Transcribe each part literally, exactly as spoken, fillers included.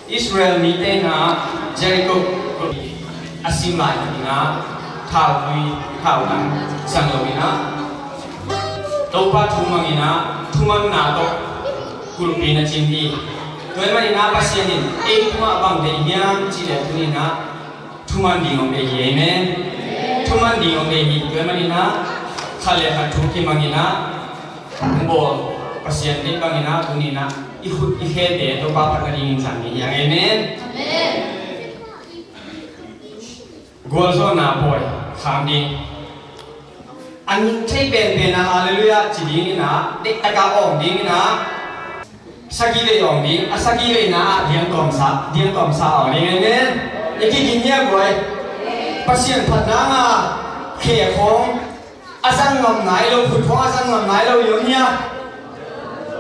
Israel mite in ah Jericho a sim lai in ah thautui thautang zang lo in ah Topa thu mang in ah thumanna tawh kulhpi na cing hi. Tua ahih manin ah Pasian in ei tungah bang deih hiam cih leh tuni in ah thuman ding hong deih hi. Amen. Thuman ding hong deih hi. Tua ahih manin ah khat le khat thu kimang in ah hong bawl, Pasian deih bang in ah tuni in ah i khut i khete Topa phat nadingin zang ding hi hang. Amen. Gualzawhna pawi kham ding. A min thei penpen ah halleluiah ci ding in ah, deihtak a awng ding in ah, sagih vei awng ding, a sagih veina ah diangtawmsa, diangtawmsa awng ding. Amen. I kiging hia guai? Pasian phat nang a khe khawng a zang ngam nai lo, khut khawng a zang ngam nai lo i om hia?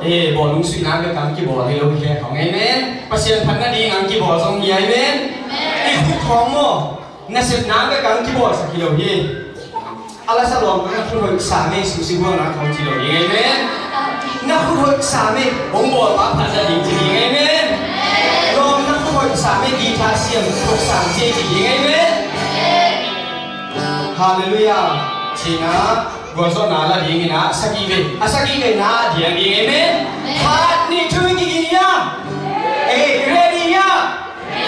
Eh, bawlung suihna bek a kibawl hi lo hi khe khawng. Amen. Pasian phat nading a kibawl zong hi. Amen. I khut khawng maw, nasepna bek a kibawlsak hi lo hi. A la sa lawm na khut hoih sa mei susi buang na khawng ci lo hi. Amen. Na khut hoih sa mei hong bawl pa phat nading ci hi. Amen. Lawm na khut hoih sa mei guitar siam khut hoih sa mei ci hi. Amen. Halleluiah. Cina gualzawhna la ding in ah sagih vei, a sagih veina ah diang ding. Amen. Khat, nih, thum, kiging hia? Eh, ready hia?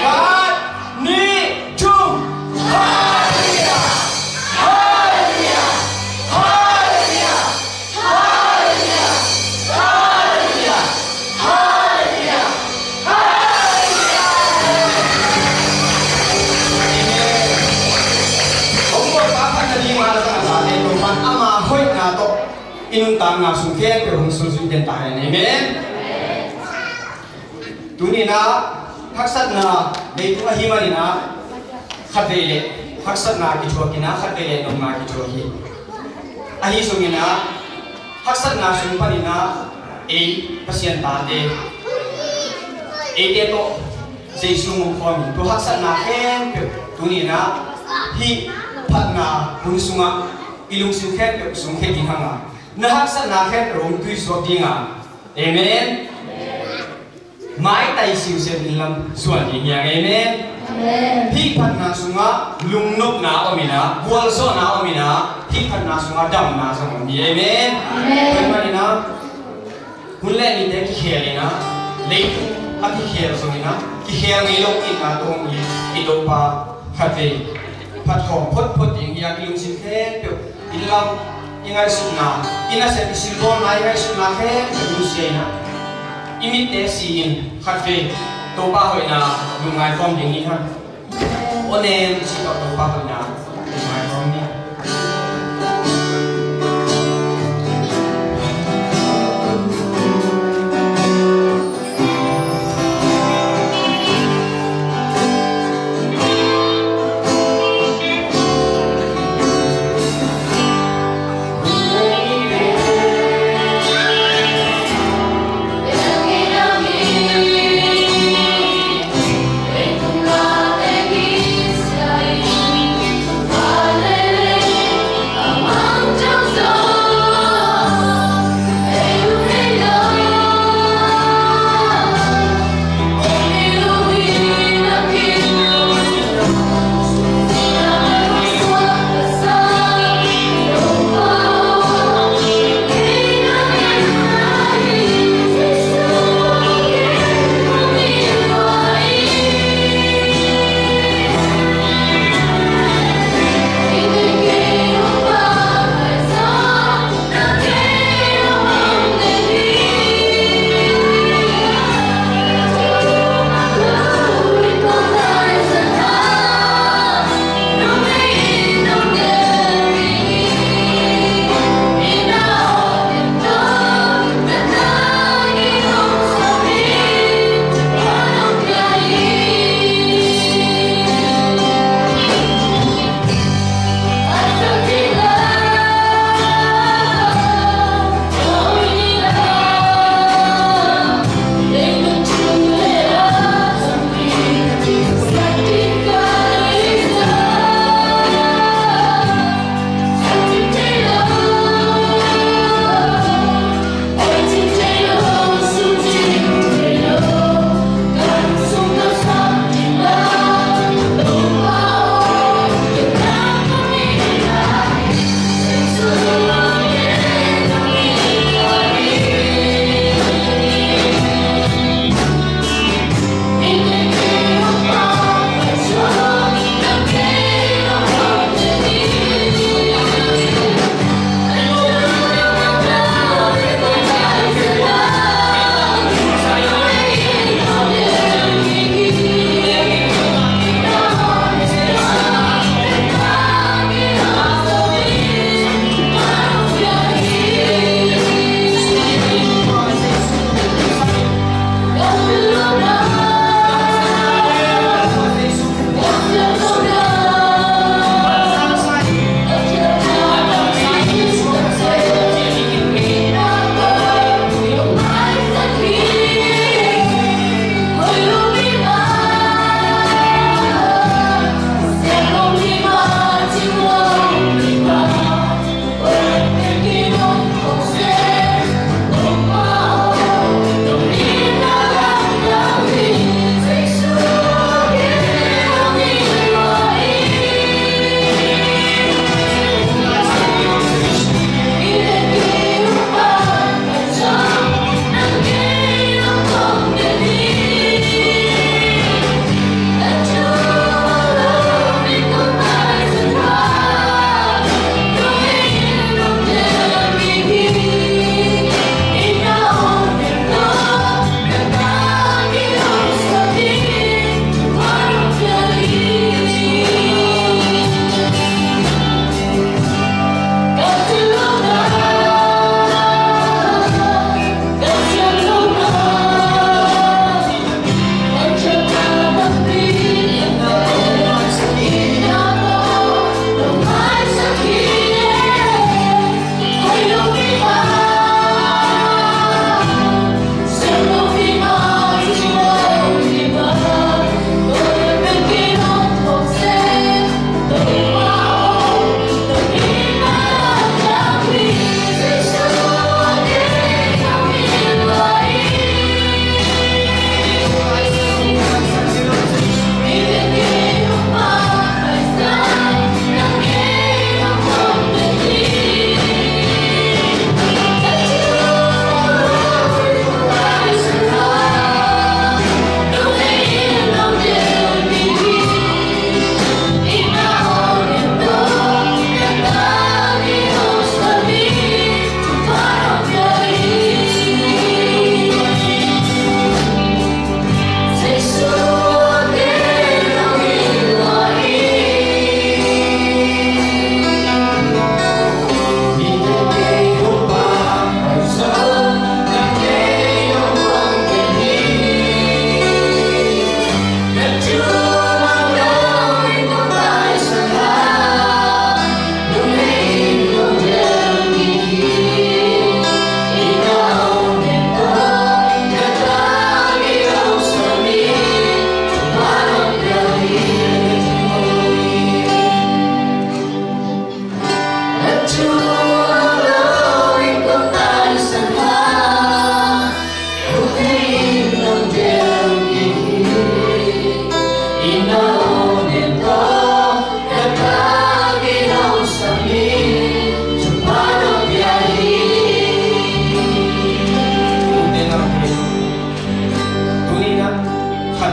Khat, nih, thum. Halleluiah. Halleluiah. Halleluiah. Halleluiah. Halleluiah. Halleluiah. Halleluiah. Halleluiah. Amen. Hong bawl pa phat nading a la sa a zate Topa'n ama hoihna tawh i nuntakna sung khempeuh hong sulzui den ta hen. Amen. Tuni in ah haksatna leitung ahih manin ah khatvei leh haksatna kithuak in ah khatvei leh nopna kithuak hi. Ahi zongin ah haksatna sung panin ah ei Pasian tate, eite tawh Jesu mu khawm in tua haksatna khempeuh tuni in ah hih phatna hun sungah i lungsim khempeuh sungkhia ding hang a, na haksatna khempeuh hong tuisuak ding a. Amen. Maitai siusiau inn lam suan ding hi hang. Amen. Amen. Hih phatna sungah lungnopna om in ah, gualzawhna om in ah, hih phatna sungah damna zong om hi. Amen. Amen. Tua ahih manin ah hun le nite kikhel in ah, leitung a kikhel zong in ah, kikhel ngei lo itna tawh hong it i Topa khatvei phat khawm photphot ding hi a, i lungsim khempeuh, inn lam, i ngaihsutna, i nasep, i silbawlna, i ngaihsutna khempeuh nusia in ah, i mitte si in khatvei Topa hoihna lungngai khawm ding hi hang. Aw nem cih tawh Topa hoihna lungngai khawm ni.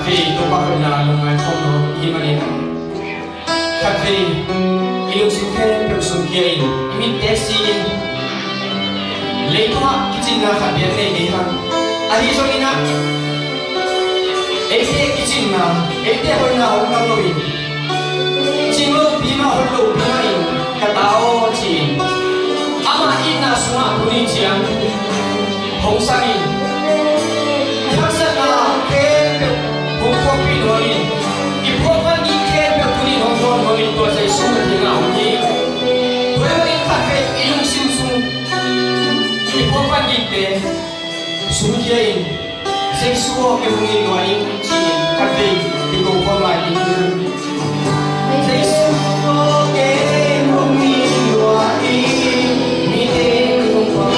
Hei, Topa hoihna lungngai khawm nawn i hih manin, khatvei i lungsim khempeuh sungkia in, i mitte si in, leitungah kicinna khat bek nei ngei hang. Ahi zongin ah, eite kicinna, eite hoihna hong tam lo in, cing lopi mah, hoih lopi mah in ka ta aw ci-in, ama itna sungah tuni ciang hong sang in, i haksatna khempeuh hong phuakpih nuam in, i phuak van gik khempeuh tuni hong dawn nuam in, tua Jesu na kiangah hong hi. Tua ahih manin khatvei i lungsim sung i phuak van gikte sungkia in, Jesu aw, kei hong it lua ing ci-in khatvei i ko khawm lai ding hi. Jesu aw, kei hong it lua ing, mi teng hong pau.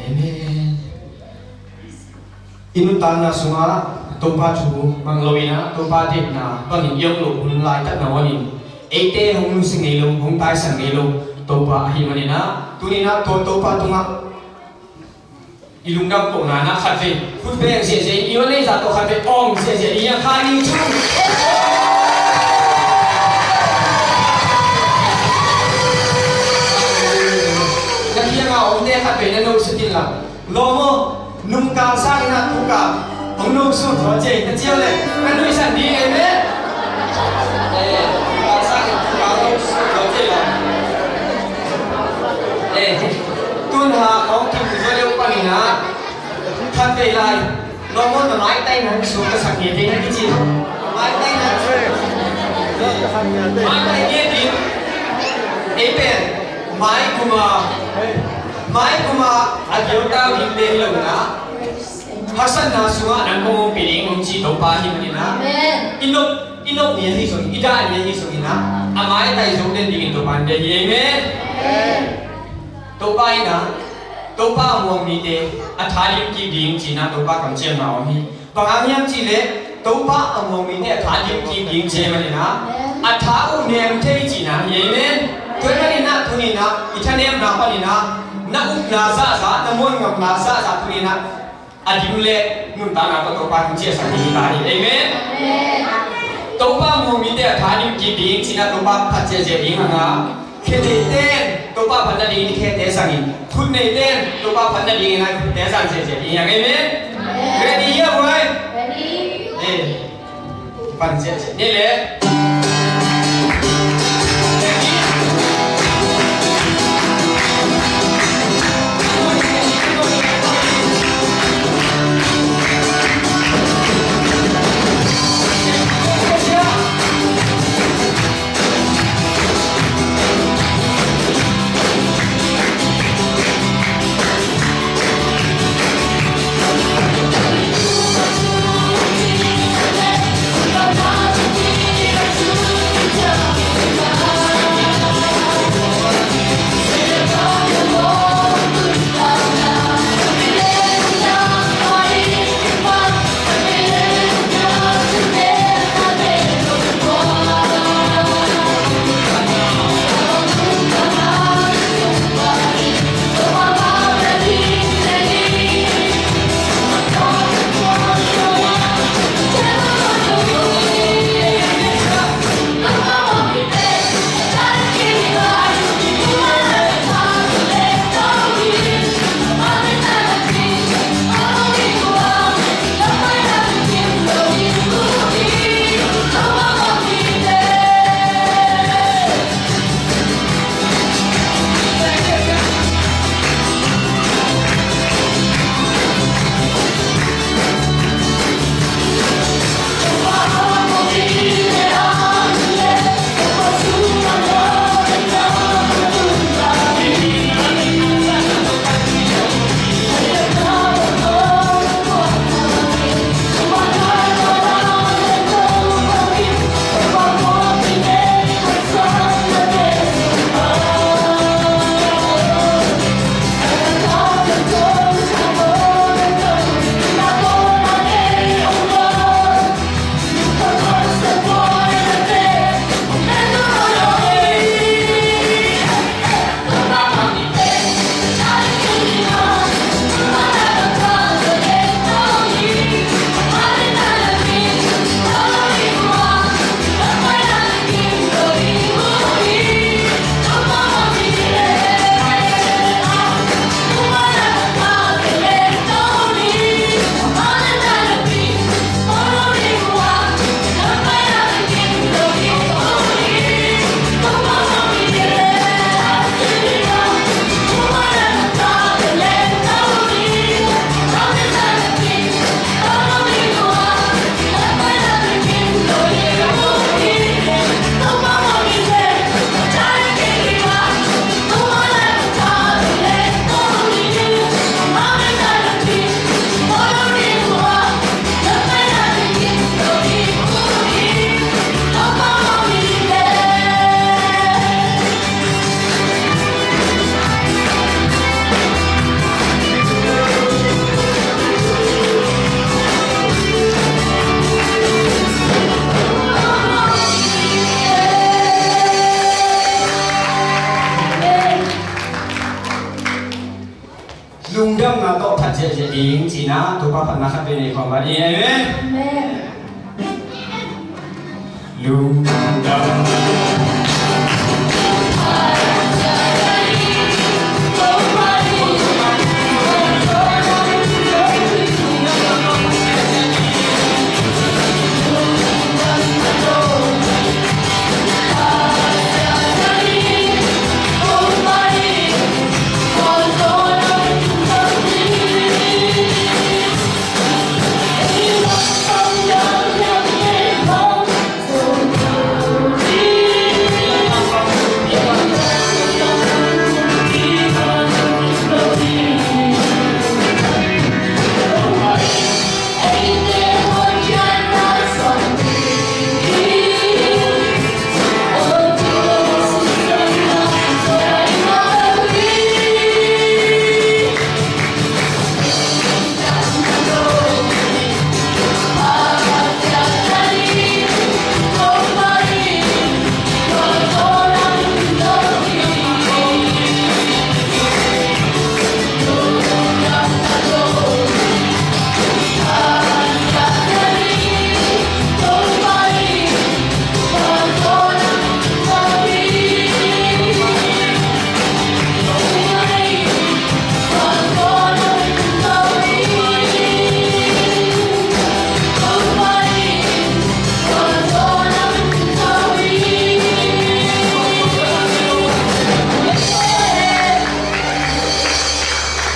Amen. I nuntakna sungah Topa thu mang lo in ah, Topa deihna bangin i om loh hun laitak nangawn in, eite hong nusia ngei lo, hong taisan ngei lo Topa ahih manin ah, tuni in ah tua Topa tungah i lungdam kohna in ah khatvei khut beng ziahziah in, i hong neih zah tawh khatvei awng ziahziah in, i a kha ning chung. Na kiangah a omte khatvei na nusia in la. Lawm aw, nungkal sangin ah tukal hong nungsut zaw ciai, na ciau leh na nuihsan ding, amen. Eh, nungkal sangin tukal hong nungsut zaw ciai lawm. Eh, tun ha hong kim zaw leu panin ah, khatvei lai, lawm aw, na maitai nang suk ka sak nge tei na kici. Maitai nang suk. Maitai nge ding. Ei pen mai kuma, mai kuma a giau tau ding te hi lo na. Haksatna sungah nang kong ompih ding hong ci Topa hi manin ah. Amen. I nop, i nop ni ahi zongin, i dah ni ahi zongin ah, a maitai zo den dingin Topa in bia hi. Amen. Amen. Topa in ah, Topa a muang mite a tha dim kik ding ci-in ah Topa kamciamna om hi. Bang hang hiam cih leh, Topa a muang mite a tha dim kik ding ci ahih manin ah, a tha uh nem thei cihna hi. Amen. Tua ahih manin ah tuni in ah i thanemna panin ah, na upna zahzah, na muan ngamna zahzah tuni in ah a dim leh nuntakna tawh Topa in hong ciahsak ding hi ta hi. Amen. Amen. Topa muang mite a tha dim kik ding ci-in ah Topa phat ziahziah ding hang a, khe neite in Topa phat nadingin khete zang in, khut neite in Topa phat nadingin a khe neite zang ziahziah ding hi hang. Amen. Amen. Ready hia, boy? Ready. Eh. Pan ziahziah ni le. Lungdamna tawh phat ziahziah ding ci-in ah Topa phatna khat vei nei khawm lai ding. Amen. Amen. Lungdam. Amen.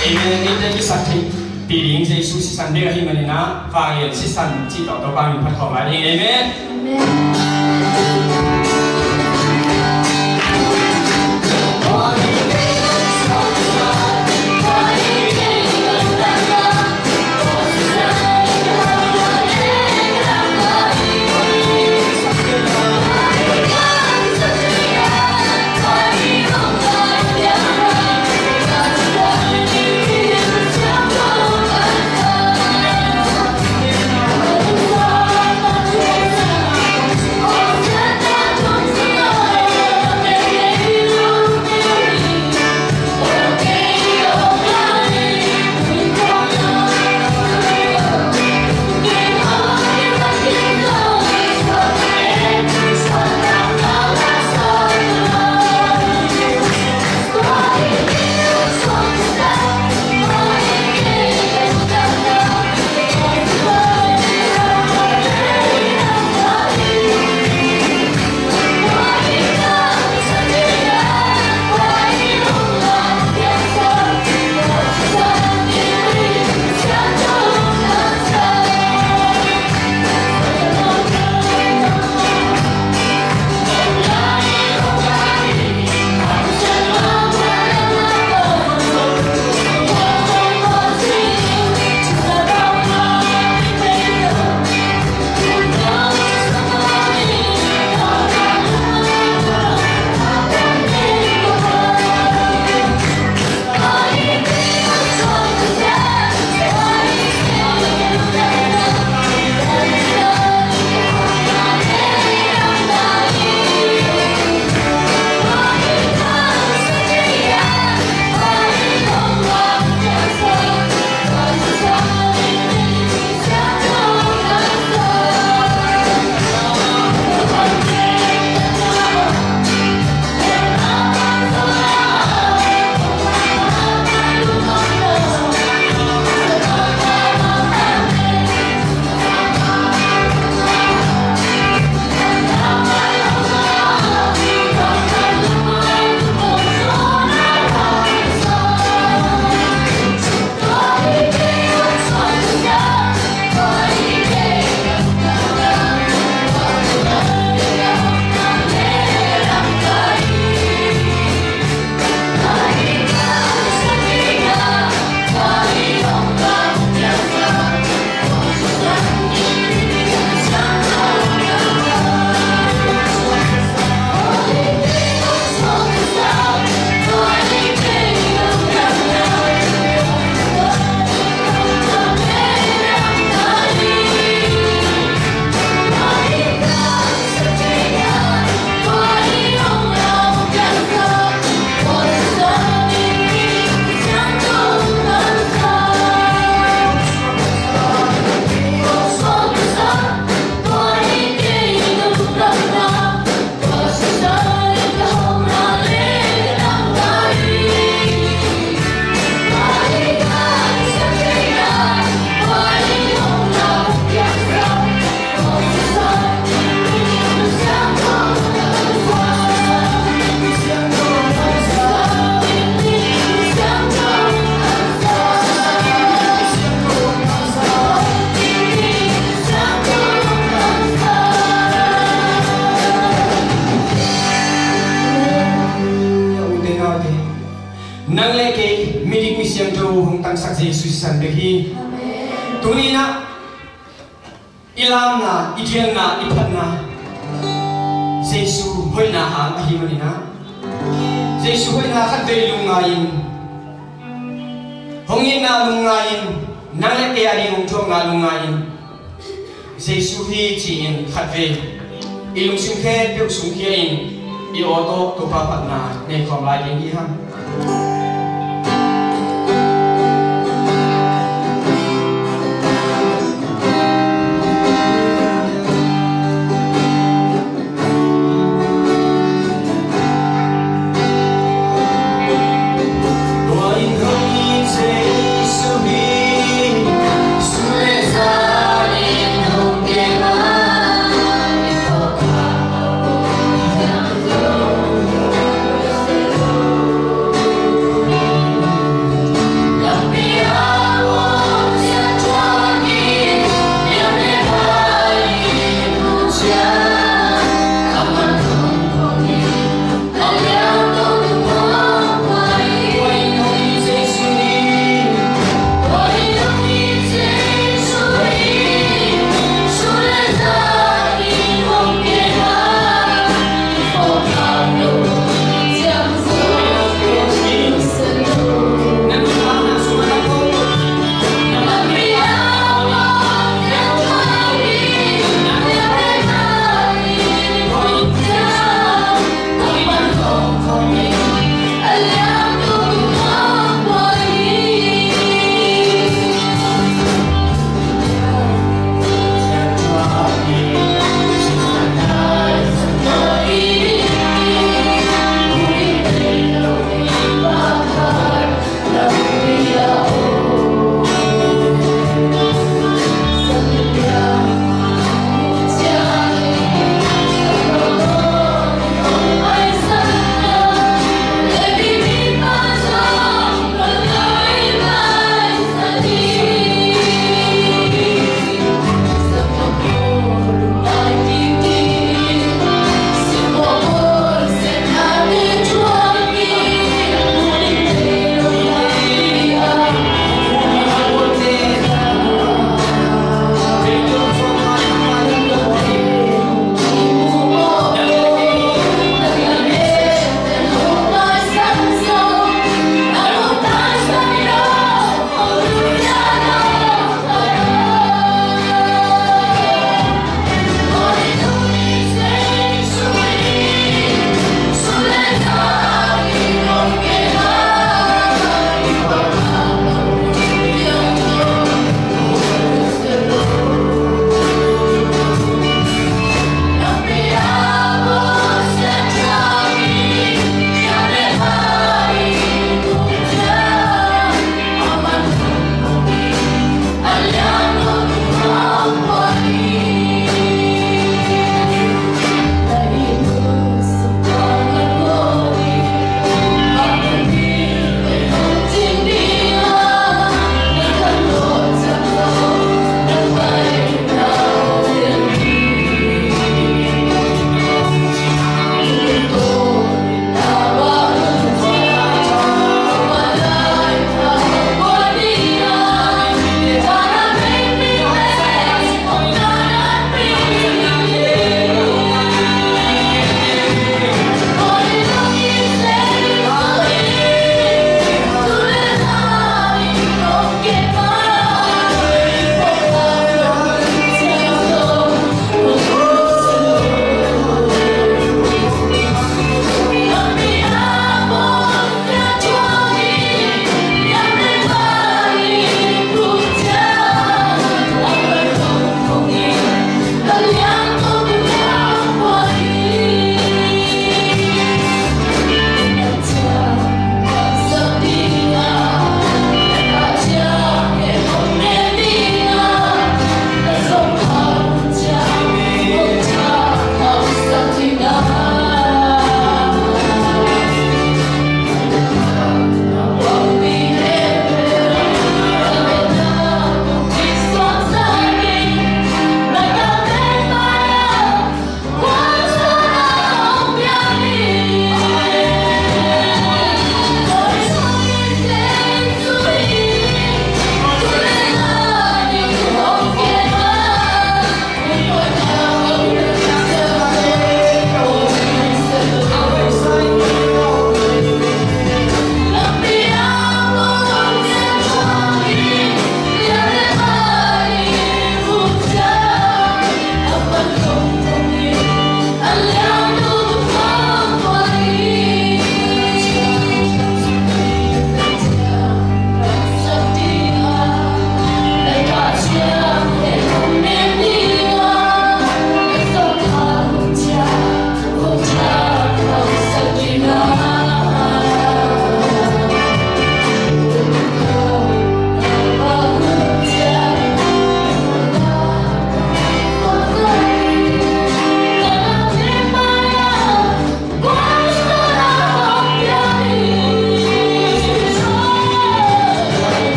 Eite kisaktheih pih ding Jesu sisan bek ahih manin ah, vanglian sisan cih tawh Topa min phat khawm lai ding. Amen. Amen. Midik misiangtho hong tangsak Jesu sisan bek hi. Tuni-in ah i lamna, i dianna, i phatna Jesu hoihna hang ahih manin ah, Jesu hoihna khatvei lungngai-in, hong itna lungngai-in, nang le kei a ding hong thuakna lungngai-in, Jesu hi ci-in khatvei i lungsim khempeuh sungkhia-in, i aw tawh Topa phatna nei khawm lai ding hi hang.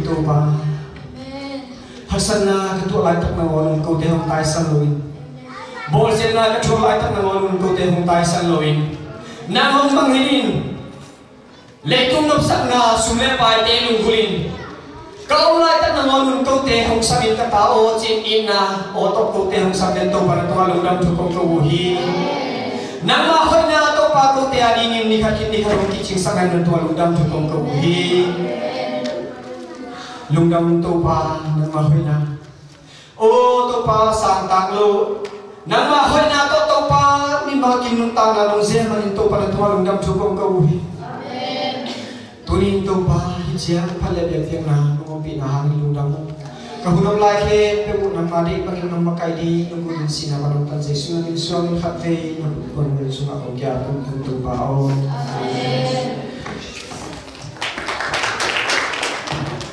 Topa, haksatna ka tuah laitak nangawn un kote hong taisan loin, bawlsiatna ka tuah laitak nangawn un kote hong taisan loin, nang hong mangngilh in, leitung nopsakna sum le paite lunggulh in, ka om laitak nangawn un kote hong sam in ka ta aw, ci-in itna aw tawh kote hong sam den Topa, na tungah lungdam thu kong ko uh hi. Nangmah hoihna Topa kote a dingin ni khat khit ni khat hong kicingsak na tungah lungdam thu kong ko uh hi. Lungdam Topa, nangmah hoihna. O Topa, sangtak lo. Nangmah hoihna tawh Topa, mimal kim nuntakna nong zia manin Topa, na tungah lungdam thu kong ko uh hi. Tuni in Topa, hih ciang phat le biakpiakna nong ompihna hangin lungdam uh. Ka hun om lai khempeuh uh nangmah deih bangin nong makaih ding, nong gun in sihna pan nong tan Jesu min suangin khatvei na putkuan sungah kong kiap uh hi, Topa aw.